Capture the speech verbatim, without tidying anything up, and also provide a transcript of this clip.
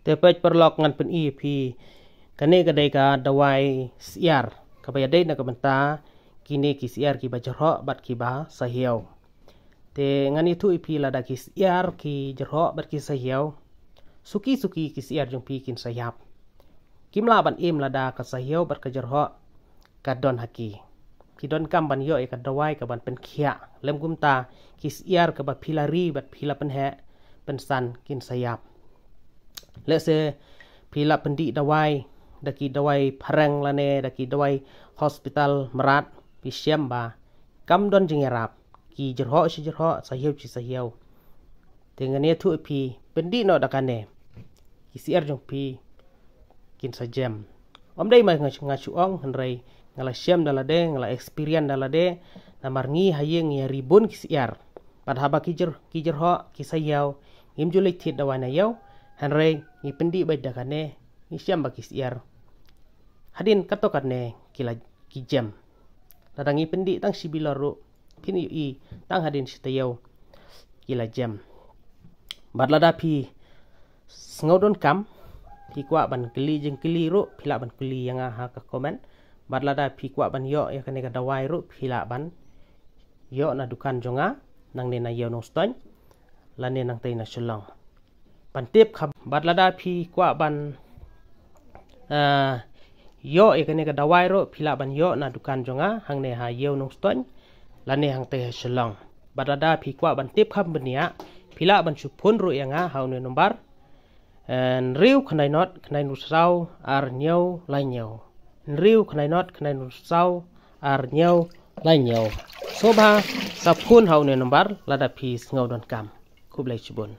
Te peit paralok, ngan pyni ïa phi, kane ka dei ka dawai syiar kaba ïadei na ka bynta kine ki syiar kiba jyrhoh bad kiba sahiaw. Te ngan ïathuh ïa phi, lada ki syiar ki jyrhoh bad ki sahiaw, suki suki ki syiar jong phi kin sa ïap. Kim lah ban im lada ka sahiaw bad ka jyrhoh ka don ha ki. Ki donkam ban ïoh ïa ka dawai ka ban pynkhiah. Lym kumta, ki syiar kaba phi la ri bad phi la pynheh pynsan kin sa ïap. Lehse phi la pyndih dawai da ki dawai phareng lane da ki dawai hospital mrad, phi shem ba kam don jingïarap, ki jyrhoh shi jyrhoh, sahiaw shi sahiaw. Te ngan ïathuh ïa phi, pyndih noh da kane, ki syiar jong phi kin sa jem. Ym dei ma nga, nga shu ong, hynrei nga la shem da lade, nga la experience da lade. Namar ngi ha ïing ngi ïa ri bun ki syiar, bad haba ki jyr, ki jyrhoh, ki sahiaw, ngim ju leit thied dawai na ïew. Hynrei ngi pyndih beit da kane, ngi shem ba ki syiar hadien katto katne ki la, ki jem. Lada ngi pyndih tang shi bilor ruh, phin ïohi tang hadien shi taïew ki la jem. Bad lada phi sngew donkam, phi kwah ban kylli jingkylli ruh, phi lah ban kylli ïa nga ha ka comment. Bad lada phi kwah ban ïoh ïa kane ka dawai ruh, phi lah ban ïoh na dukan jong nga, nangne na Ïew Nongstoiñ lane nangtei na Shillong. Ban tip kham, bad lada phi kwah ban, ah, ïoh ïa kane ka dawai ruh, phi lah ban ïoh na dukan jong nga hangne ha Ïew Nongstoiñ lane hangtei ha Shillong. Bad lada phi kwah ban tip kham bniah, phi lah ban shu phone ruh ïa nga ha une u nombar, eh, hynriew khyndai not khyndai hynriew saw ar hynñiew lai hynñiew. Hynriew khyndai not khyndai hynriew saw ar hynñiew lai hynñiew. Sngewbha sa phone ha une u nombar lada phi sngew donkam. Khublei shibun.